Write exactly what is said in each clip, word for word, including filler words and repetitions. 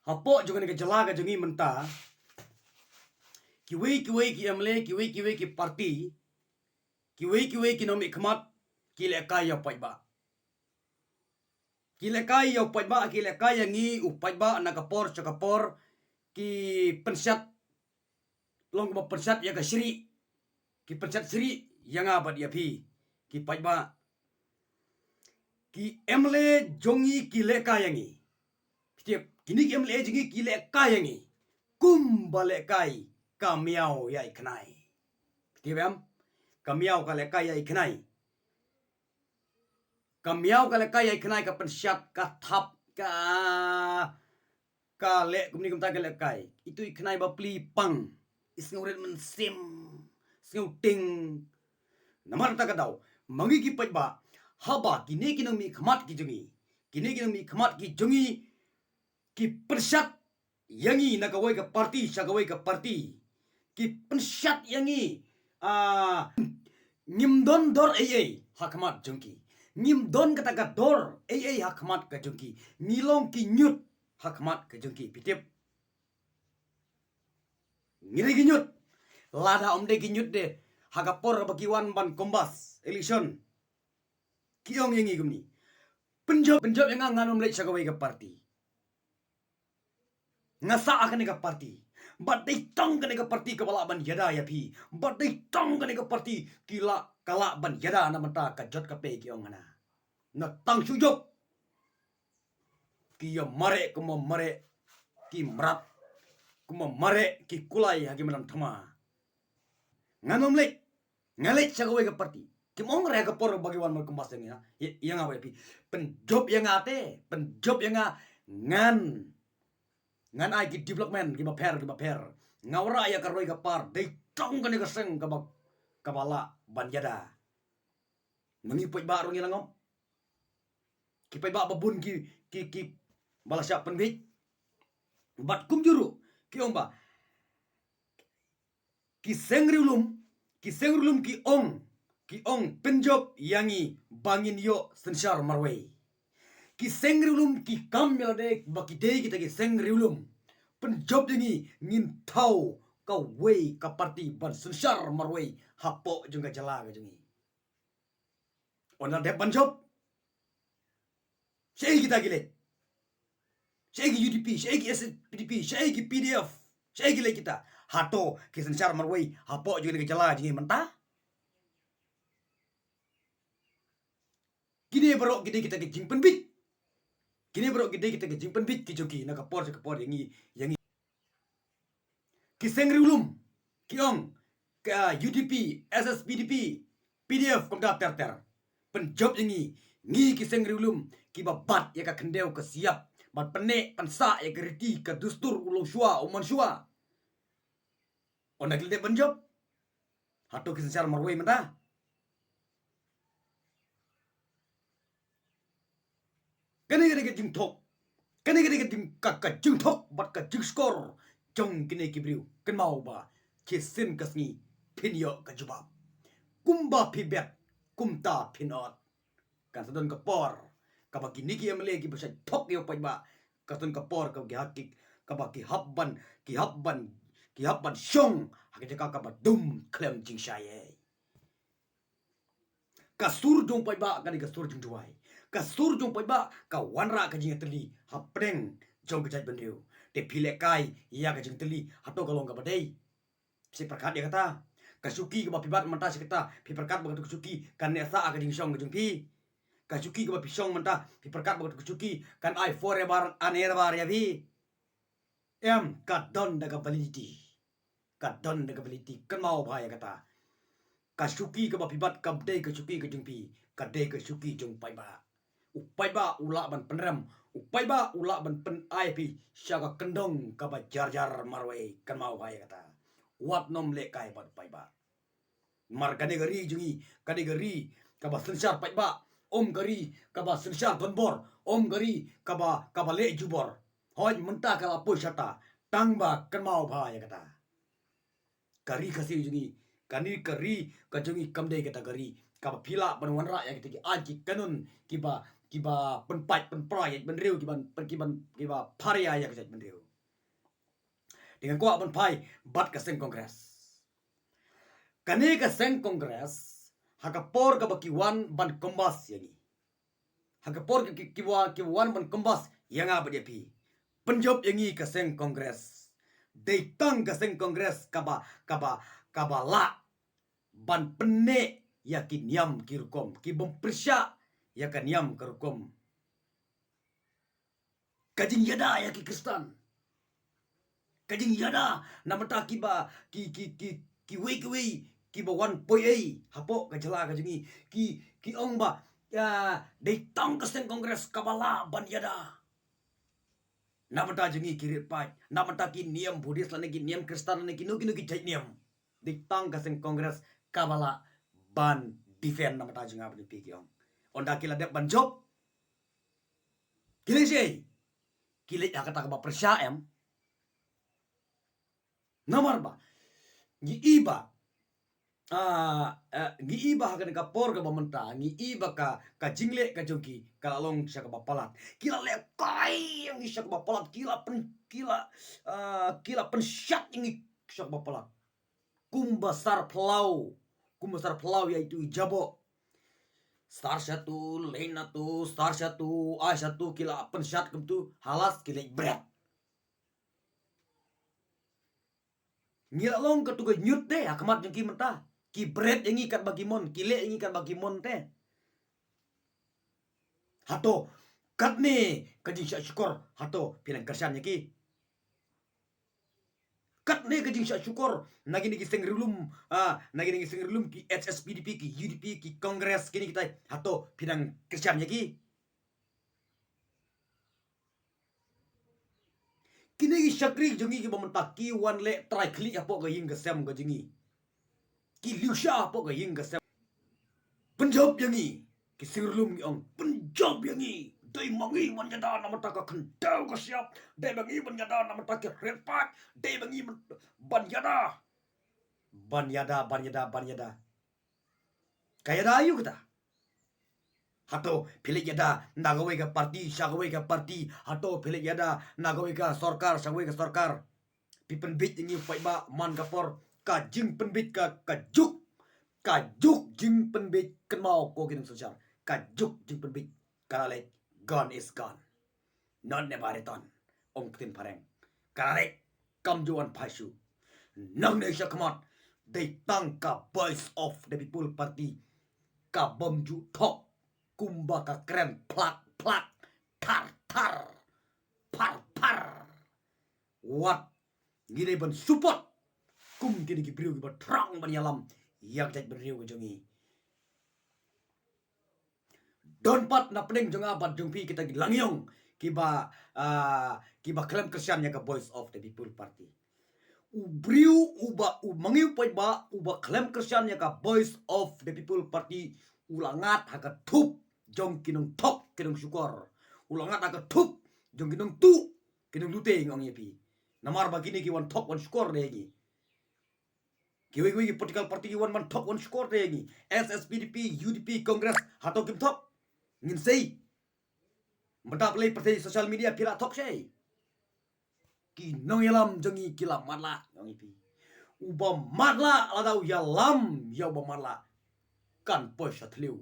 Hapoh jong kane ka jylla ka jong ngi mynta, kiwei kiwei ki M L A, kiwei kiwei ki party, kiwei kiwei ki nongmihkhmat, ki lehkai ïa u paidbah. Ki lehkai ïa u paidbah, ki lehkai ïa ngi u paidbah na ka por sha ka por, ki pynshad, long kumba pynshad ïa ka shrieh, ki pynshad shrieh ïa nga bad ïa phi, ki paidbah. Ki M L A jong ngi ki lehkai ïa ngi. Phi tip, kine ki M L A jong ngi ki lehkai ïa ngi kumba lehkai ka miaw ïa i khnai. Phi tip em? Ka miaw ka lehkai ïa i khnai. Ka miaw ka lehkai ïa i khnai, ka pynshad, ka thap, ka, ka leh kumne kumta ka lehkai. Itu i khnai ba pli pang, i sngew rit mynsiem, sngew ting. Namar kata ka daw, ma ngi ki paidbah, haba kine ki nongmihkhmat ki jong ngi, kine ki nongmihkhmat ki jong ngi, ki pynshad ïa ngi na kawei ka party sha kawei ka party, ki pynshad ïa ngi, ah, ngim don dor ei ei ha khmat jong ki, ngim don kata ka dor ei ei ha khmat ka jong ki, ngi long ki ñiut ha khmat ka jong ki. Phi tip, ngi dei ki ñiut. Lada ym dei ki ñiut de, ha ka por ba ki wan ban canvass election, ki ong ïa ngi kumne, pynjop, pynjop ïa nga, ngan ym leit sha kawei ka party. Nga sah ha kane ka party. Bad dei tang kane ka party kaba lah ban ïada ïa phi. Bad dei tang kane ka party ki lah, ka lah ban ïada na bynta ka jot ka pei, ki ong hana. Na tang shu jop, ki ïa mareh kumba mareh ki mrad, kumba mareh ki kulai ha ki madan thma. Ngan ym leit, ngan leit sha kawei ka party. Kim ong re ha ka por ba ki wan ban canvass ïa nga, ïa, ïa nga bad ïa phi. Pynjop ïa nga te, pynjop ïa nga, ngan, ngan ai ki development kiba pher kiba pher. Nga wanrah ïa ka roi ka par, dei tang kane ka seng kaba, kaba lah ban ïada. Ma ngi paidbah ruh ngi la ngop. Ki paidbah ba bun ki, ki, kiba la shah pynbiej. Bad kumjuh ruh ki ong ba, ki seng riewlum, ki seng riewlum ki ong, ki ong pynjop ïa ngi ba ngin ïoh synshar marwei. Ki seng riewlum ki kam ïa lade ba ki dei kita ki seng riewlum. Pynjop ïa ngi, ngin thaw kawei ka party ban synshar marwei hapoh jong ka jylla ka jong ngi. Ynda dep ban jop, shaei kita ki leit? Shaei ki U D P, shaei ki S S P D P, shaei ki P D F, shaei ki leit kita? Hato ki synshar marwei hapoh jong kane ka jylla jong ngi mynta? Kine baroh ki dei kita ki jingpynbiej. Kine baroh ki dei kita ki jingpynbiej ki jong ki na ka por sha ka por ïa ngi, ïa ngi. Ki seng riewlum ki ong, ka U D P, S S P D P, P D F kumta ter ter. Pynjop ïa ngi, ngi ki seng riewlum kiba bat ïa ka khyndew ka siap, bad pynneh pynsah ïa ka riti ka dustur u longshuwa u manshuwa. Ynda ki la dep ban jop, hato ki synshar marwei mynta? Kane ka dei ka jingthok. Kane ka dei ka jing, ka, ka jingthok bad ka jingshukor jong kine ki briew. Kynmaw ba shisien ka sngi phin ïoh ka jubab. Kumba phi bet kumta phin ot. Kan sa don ka por kaba kine ki M L A kiba shah thok ïa u paidbah, kan sa don ka por kaba ki hap, ki, kaba ki hap ban, ki hap ban, ki hap ban shong ha ka jaka kaba dum khlem jingshai ei. Ka sur jong u paidbah ka dei ka sur jingduwai. Ka sur jong u paidbah ka wanrah ka jingïatylli hapdeng jong ka jaitbynriew. Te phi lehkai ïa ka jingtylli, hato ka long kaba dei? Phi pyrkhat ïa kata? Ka shuki kaba phi bat mynta shi katta, phi pyrkhat ba kata ka shuki kan neh sah ha ka jingshong ka jong phi? Ka shuki kaba phi shong mynta, phi pyrkhat ba kata ka shuki kan ai forever and ever ïa phi? Em, ka don da ka validity. Ka don da ka validity. Kynmaw bha ïa kata. Ka shuki kaba phi bat kam dei ka shuki ka jong phi, ka dei ka shuki jong u paidbah. U paidbah u lah ban pynrem, u paidbah u lah ban pynai phi sha ka kyndong kaba jar jar marwei. Kynmaw bha ïa kata. Wat nym lehkai bad u paidbah. Namar kane ka ri jong ngi ka dei ka ri kaba synshar paidbah, ym ka ri kaba synshar donbor, ym ka ri kaba, kaba leh jubor. Hooid, mynta ka la poi shata, tang ba kynmaw bha ïa kata. Ka ri Khasi jong ngi, kane ka ri ka jong ngi kam dei kata ka ri kaba phi lah ban wanrah ïa kita ki aiñ ki kanun kiba, kiba pynpait pynpra ïa ki bynriew, kiba, kiba, kiba pharia ïa ka jaitbynriew. Te nga kwah ban phai bad ka seng Congress. Kane ka seng Congress, ha ka por kaba ki wan ban kambas ïa ngi, ha ka por ki, ki, ki wa-, ki wan ban kambas ïa nga bad ïa phi, pynjop ïa ngi ka seng Congress. Dei tang ka seng Congress kaba, kaba, kaba lah ban pynneh ïa ki niam ki rukom, ki bym pyrshah ïa ka niam ka rukom. Ka jingïada ïa ki Khristan, ka jingïada na bynta kiba, ki, ki, ki, kiwei kiwei kiba wan poi ei hapoh ka jylla ka jong ngi, ki, ki ong ba, ïa, dei tang ka seng Congress kaba lah ban ïada na bynta jong ngi ki rit paid, na bynta ki niam Buddhist lane ki niam Khristan lane kino kino ki jait niam. Dei tang ka seng Congress kaba lah ban defend na bynta jong nga bad ïa phi, ki ong. Ynda ki la dep ban jop, ki leit shaei? Ki leit ha kata kaba pyrshah, em? Namar ba ngi i ba, ah, eh, ngi i ba ha kane ka por kaba mynta, ngi i ba ka, ka jingleh ka jong ki ka la long sha kaba palat. Ki la leh kai ïa ngi sha kaba palat, ki la pyn, ki la, ah, ki la pynshad ïa ngi sha kaba palat. Kumba sar phlaw, kumba sar phlaw ïa itu i jaboh. Sar shatu, leit natu, sar shatu, ai shatu, ki la pynshad kumtu, halas ki leit bret. Ngi la long katu ka ñiut te ha khmat jong ki mynta. Ki bret ïa ngi katba ki mon, ki leh ïa ngi katba ki mon te. Hato katne ka jingshah shukor, hato phi nang kyrshan ïa ki? Katne ka jingshah shukor na kine ki seng ri lum, ah, na kine ki seng ri lum, ki H S P D P, ki U D P, ki Congress, kine kitai, hato phi nang kyrshan ïa ki? Kine ki shakri jong ngi kiba mynta ki wan leh trai khlieh hapoh ka ïing ka sem ka jong ngi. Ki liusha hapoh ka ïing ka sem. Pynjop ïa ngi. Ki seng ri lum ngi ong, pynjop ïa ngi. Dei ma ngi ban ïada na bynta ka khyndew ka shyiap. Dei ma ngi ban ïada na bynta ki rit paid. Dei ma ngi ban, ban ïada. Ban ïada, ban ïada, ban ïada. Ka ïada aïu kata? Hato phi leit ïada na kawei ka party sha kawei ka party? Hato phi leit ïada na kawei ka sorkar sha kawei ka sorkar? Phi pynbeit ïa ngi paidbah man ka por, ka jingpynbeit ka, ka juk, ka juk jingpynbeit, kynmaw ko ki nongsynshar, ka juk jingpynbeit ka la leit, gone is gone. Not never return, ong ktien phareng. Ka la leit, kam ju wan phai shuh. Nangne sha khmat, dei tang ka Voice of the People Party ka bym ju thok, kumba ka kren phlak phlak, thar thar, phar phar. Wat ngi dei ban support kum kine ki briew kiba thrang ban ïalam ïa ka jaitbynriew ka jong ngi. Don pat na pdeng jong nga bad jong phi kita ki langïong kiba, ah, kiba khlem kyrshan ïa ka Voice of the People Party. U briew uba, u ma ngi u paidbah uba khlem kyrshan ïa ka Voice of the People Party, u la ngat ha ka thup jong ki nongthok ki nongshukor. U la ngat ha ka thup jong ki nongtuh ki nonglute, ngi ong ïa phi. Namar ba kine ki wan thok wan shukor de ngi. Kiwei kiwei ki political party ki wan ban thok wan shukor te ngi. S S P D P, U D P, Congress, hato kim thok? Ngin sei. Mynta phi leit pyrthei social media phi la thok shei. Ki nongïalam jong ngi ki la matlah, ngi ong ïa phi. Uba matlah lada u ïalam ïa uba matlah, kan poi sha thliew.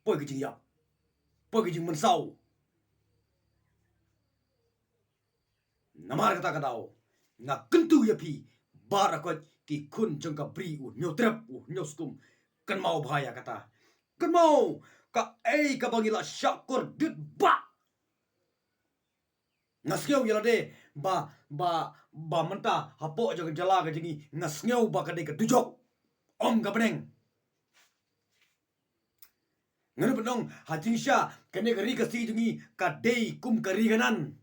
Poi ka jingïap. Poi ka jingmynsaw. Namar kata ka daw nga kyntu ïa phi baroh ki khun jong ka Bri, u Hynñiewtrep, u Hynñiewskum, kynmaw bha ïa kata. Kynmaw kaei kaba ngi la shah kordit bha. Nga sngew ïa lade ba, ba, ba mynta hapoh jong ka jylla ka jong ngi nga sngew ba ka dei ka dujok. Ym ka bneng. Ngan ïa pynlong ha jingshisha, kane ka ri Khasi jong ngi ka dei kum ka ri Kanaan.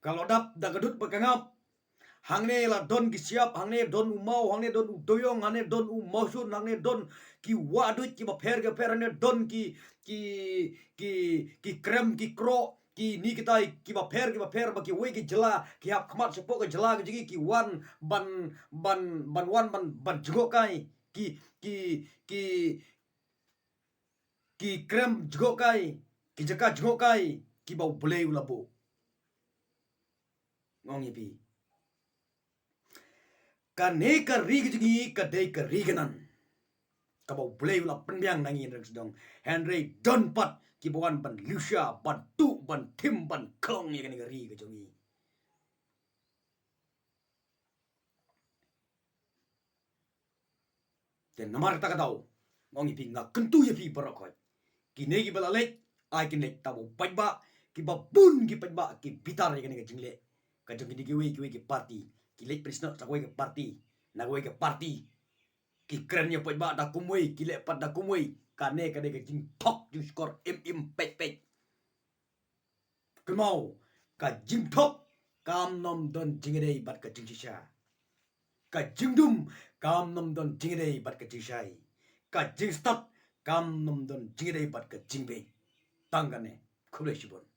Ka la dap da ka dud bad ka ngap. Hangne la don ki shyiap, hangne don u maw, hangne don u dewïong, hangne don u mawshun, hangne don ki wahduid kiba pher kiba pher, hangne don ki, ki, ki, ki krem ki kroh, kine kitai kiba pher kiba pher ba kiwei ki jylla ki hap khmat shapoh ka jylla ka jong ngi ki wan ban, ban, ban wan ban, ban jngohkai. Ki, ki, ki, ki krem jngohkai. ki jaka jngohkai kiba U Blei u la buh. Nga ong ïa phi, kane ka ri ka jong ngi ka dei ka ri ka nan kaba U Blei u la pynbiang na ngi na ring sdang. Hynrei don pat kiba wan ban liusha, ban tuh, ban thim, ban khlong ïa kane ka ri ka jong ngi. Te namar kata ka daw, nga ong ïa phi, nga kyntu ïa phi baroh khoit, kine kiba la leit, ai kin leit, tang ba u paidbah, kiba bun ki paidbah ki bitar ïa kane ka jingleh ka jong kine kiwei kiwei ki party. Ki leit pynsnoh sha kawei ka party na kawei ka party, ki kren ïa u paidbah da kumwei, ki leh pat da kumwei. Kane ka dei ka jingthok jingshukor im im peit peit. Kynmaw, ka jingthok kam nym don jingïadei bad ka jingshisha. Ka jingdum kam nym don jingïadei bad ka jingshai. Ka jingstad kam nym don jingïadei bad ka jingbieit. Tang kane. Khublei shibun.